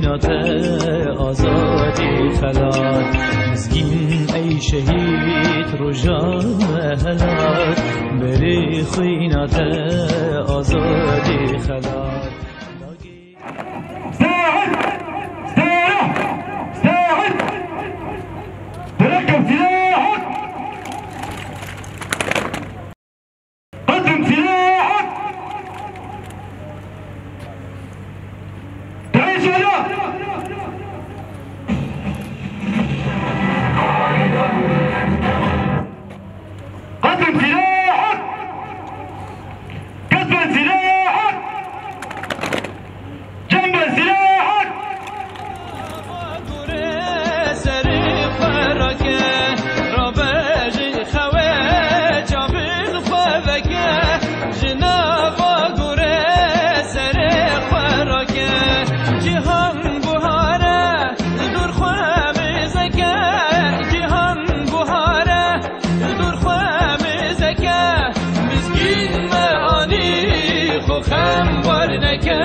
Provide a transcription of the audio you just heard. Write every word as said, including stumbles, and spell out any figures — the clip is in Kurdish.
Te azadî xelat, mizgîn ey şehîd, roja me helat, berê xwîna te azadî xelat. Said! Said! Said! Bırakın silahı! Atın silahı! Değiş hocam! Atın silahı! Kesmen silahı! Cem ben silahı! Serê xwe rake, rabe ji xewe çavên xwe veke, ji nava gore serê xwe rake. Cîhan buhare, li dûr xwe mêzeke, cîhan buhare, li dûr xwe mêzeke, mizgîn me anî xwe xem wer neke.